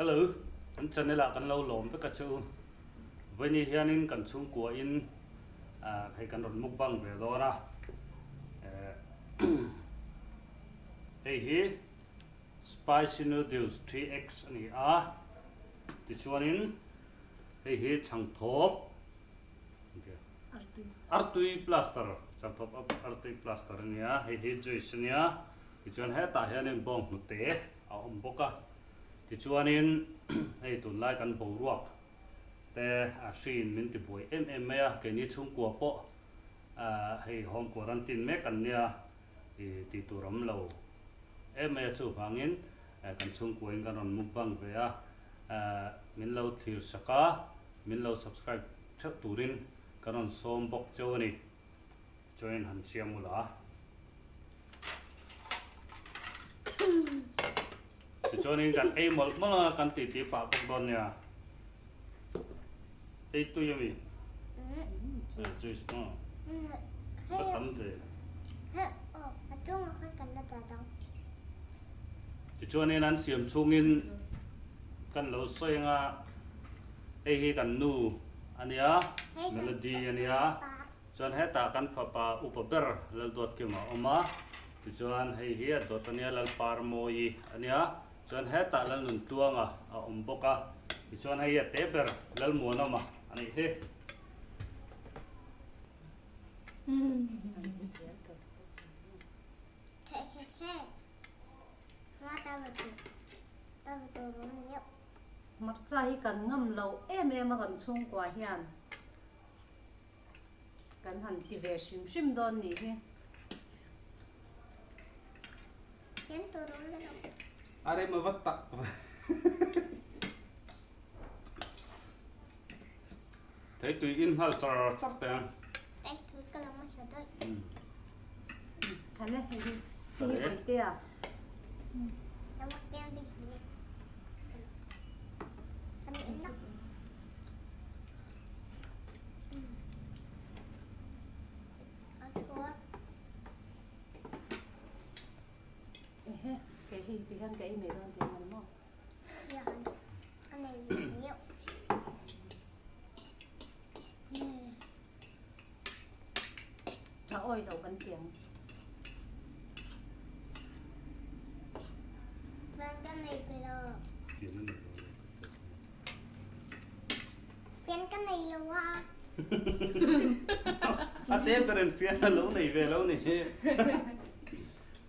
Hello, kan channel ah kan lo lawm vek a che u. Vawiini hianin kan chhungkua in hei kan rawn mukbang ve dawn a. Hei hi spicy noodles 3x a ni a, tichuanin hei hi chhangthawp Artui plaster, changthawp artui plaster a nia, hei hi juice a nia, tichuan hetah hianin bawng hnute a awm bawk a, tichuanin hei tunlai kan boruak te a hriin min ti buai em em mai a, keini chhungkua pawh hei home quarantine mek an nia i tih tur awm lo em mai a, chuvangin kan chhungkuain kan rawn mukbang ve a, min lo thlir sak a, min lo subscribe theuh turin kan rawn sawm bawk cheu a ni. Join han siam ula. Tichuanin kan ei mawlh mawlh a, kan titi pah bawk dawn nia. Ei tui ami? Juice maw? Ka tam ve. Tichuanin an siam chhungin kan lo sawi anga hei hi kan nu a nia, Melody a nia. Chuan hetah kan fapa upa ber Lalduatkima a awm a, tichuan hei hi a dawt a nia Lalparmawii a nia. Chuan hetah Lalnuntluanga a awm bawk a, tichuan hei hi a te ber Lalmuanawma a nih hi. Hmarcha hi kan ngam lo em em a kan chhungkua hian kan han ti ve hrim hrim dawn nih hi. A rem a va tak Thei tui in nghal char char teh ang. Thane hei hi hei hi Bawihtea. Ehe kei hi ti hian ka ei mai dawn tih ang maw. Tha awi lo kan ti ang. Fian ka nei lo a. A te ber in fian a lo nei ve lo ni.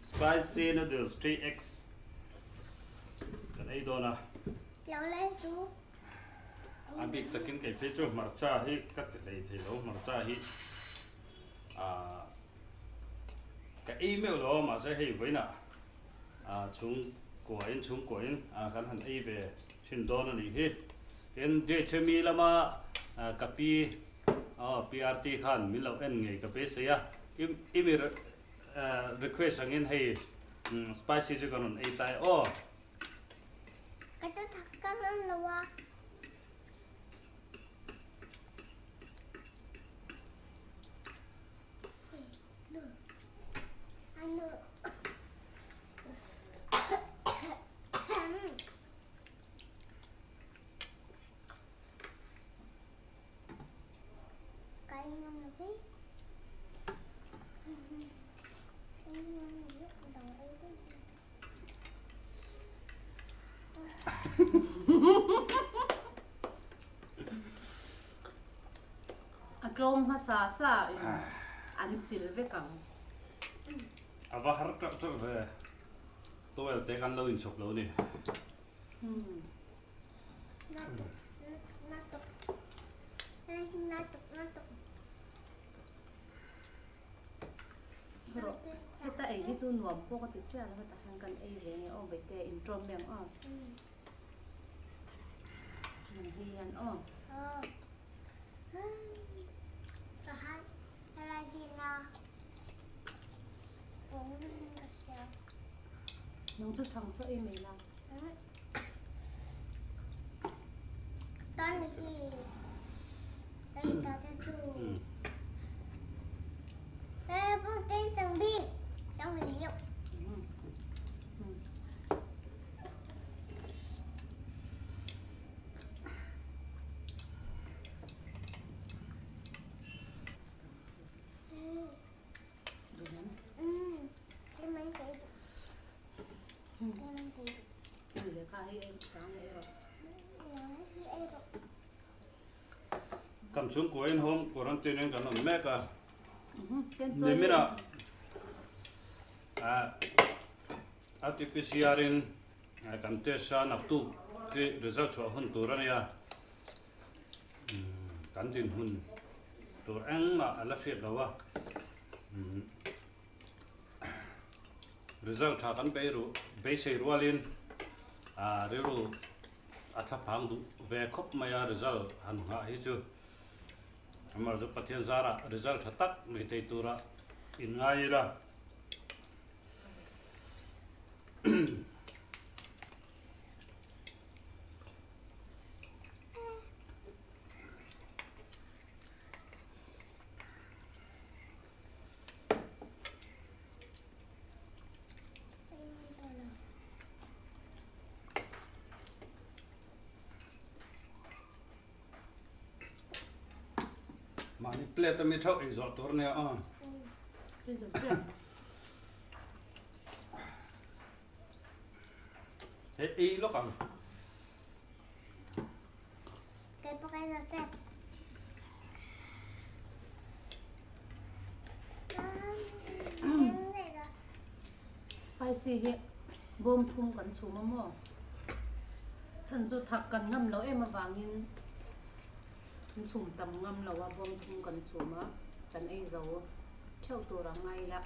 Spicy noodles 3x kan ei dawn a. Lo lei chu. A bik takin kei phei chu hmarcha hi ka ti hlei thei lo hmarcha hi ah ka ei meuh lo a mahse hei vawiinah ah chhungkua in chhungkua in ah kan han ei ve thin dawn a nih hi. Tin JHME lama ka pi aw PRT khan min lo en ngei ka beisei a i mi request angin hei spicy chu kan rawn ei ta e aw. Ka chu thak ka ngam lo a. Anu. A tlawm hmasa sa in an sil vek ang. A va har teuh teuh ve. Towel te kan lo inchhawp lo ni. Rawh heta ei hi chu nuam pawh ka ti chiah lo hetah hian kan ei ve nge aw Baite in ṭawm em aw nang hi hian aw. Nang chu chhang chaw ei mai la. Kan chhungkua in home quarantine in kan awm mek a. Nimin ah RTPCR in kan test a naktuk hi result chhuah hun tur a nia. Kan dinhmun tur engmah a la hriat lo a. Result tha kan bei ruh beisei rualin rilru a thlaphang duh ve khawp mai a result han nghah hi chu amah chu Pathian zarah result tha tak nei thei tura in ngai ila. Mahni plate a mi theuh ei zawh tur ania aw. Hei ei lawk ang. Spicy hi bawm thum kan chhum a maw? Chhan chu thak kan ngam loh em avangin kan chhum tam ngam lo a, bawm thum kan chhum a, kan ei zo theuh tur ang ngai ila.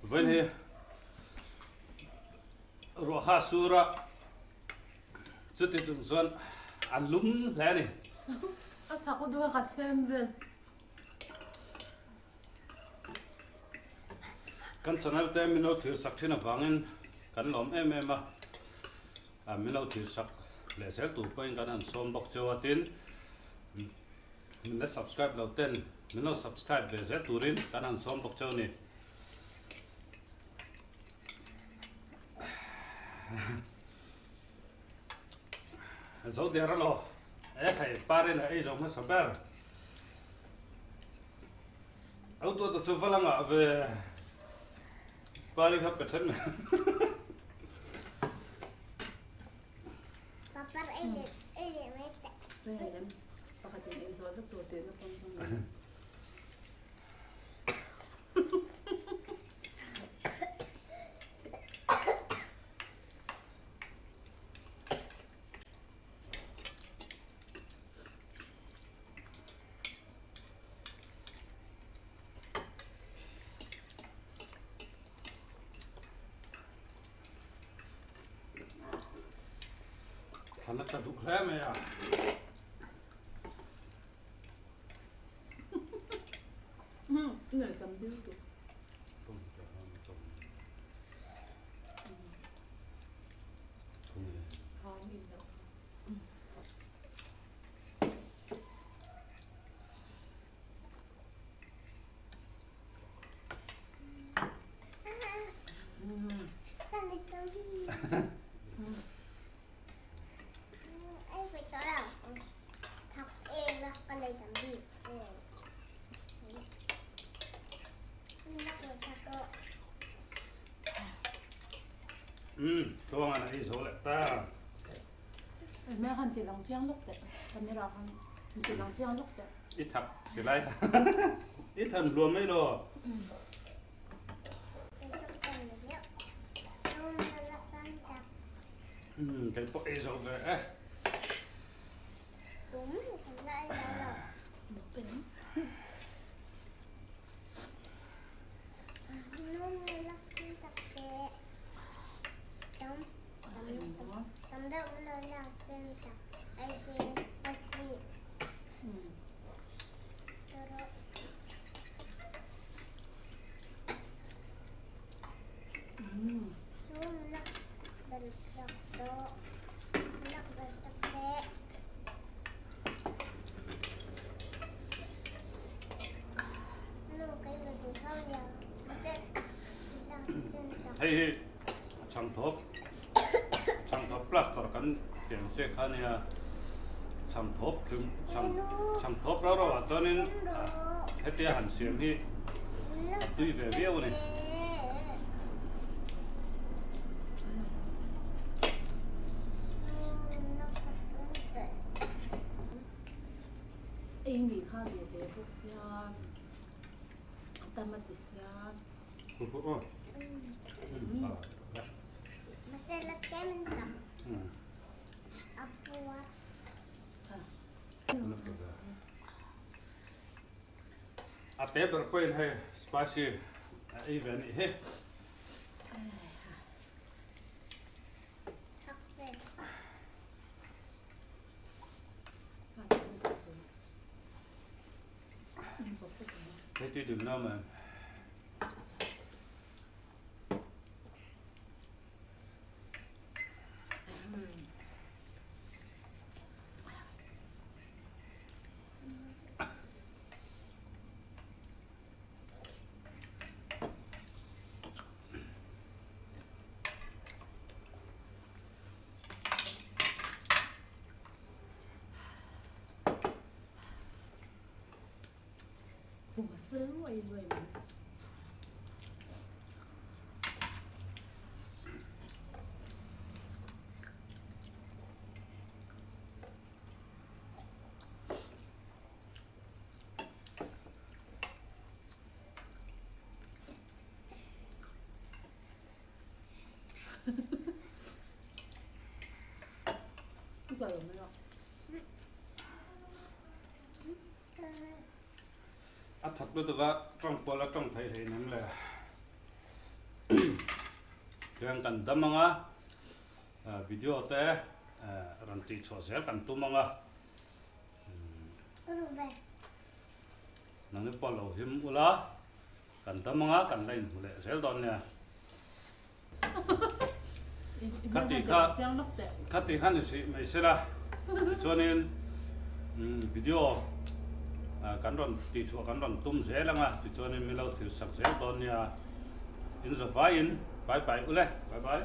Vawiin hi ruah kha a sur a, chuti chung chuan a lum hle a ni. A thak duh a ka chhem vel. Kan channel te min lo thlir sak thin avangin kan lawm em em a, min lo thlir sak leh zel tur pawhin kan han sawm bawk cheu a tin min la subscribe lo ten min lo subscribe ve zel turin kan han sawm bawk cheu a ni. Zo der alo e khai parin a ei zo hmasa ber. Au tu ta chu valanga ve pari kha pe then. Papar ei le ei le mai te. Pakhatin ei zo vek tur tih na pawm thung. Thlan a tla duh hle mai a. Nei tam bil duh. Umm tluangan a ei zo leh ta. Hmel khan ti lang chiang lawk teh camera khan ti lang chiang lawk teh. I thak ti lai i than hluam mai lo. Umm kei pawh ei zo ve e. Hei hi chhangthawp chhangthawp plaster kan tiang che kha nia chhangthawp thlum chhang chhangthawp rau rau ah chuanin hetia han siam hi a tui ve viau a ni. Ei ni kha duh ve bawk sia a tam a ti sia. A te ber pawhin hei spicy a ei ve a nih hi. Hei tui dun lo man. Pum a sel luai luai mai. A thak lutuk a tawng pawl a tawng thei hlei nem le. Chuan kan dam anga video te rawn tih chhuah zel kan tum anga. Nangni pawh lo him ula kan dam anga kan la inhmu leh zel dawn nia. Khati kha khati kha ni hrih mai sela tichuanin video kan rawn tihchhuah kan rawn tum zel anga tichuanin min lo thil sak zel dawn nia. In za vaiin bye bye ule bye bye.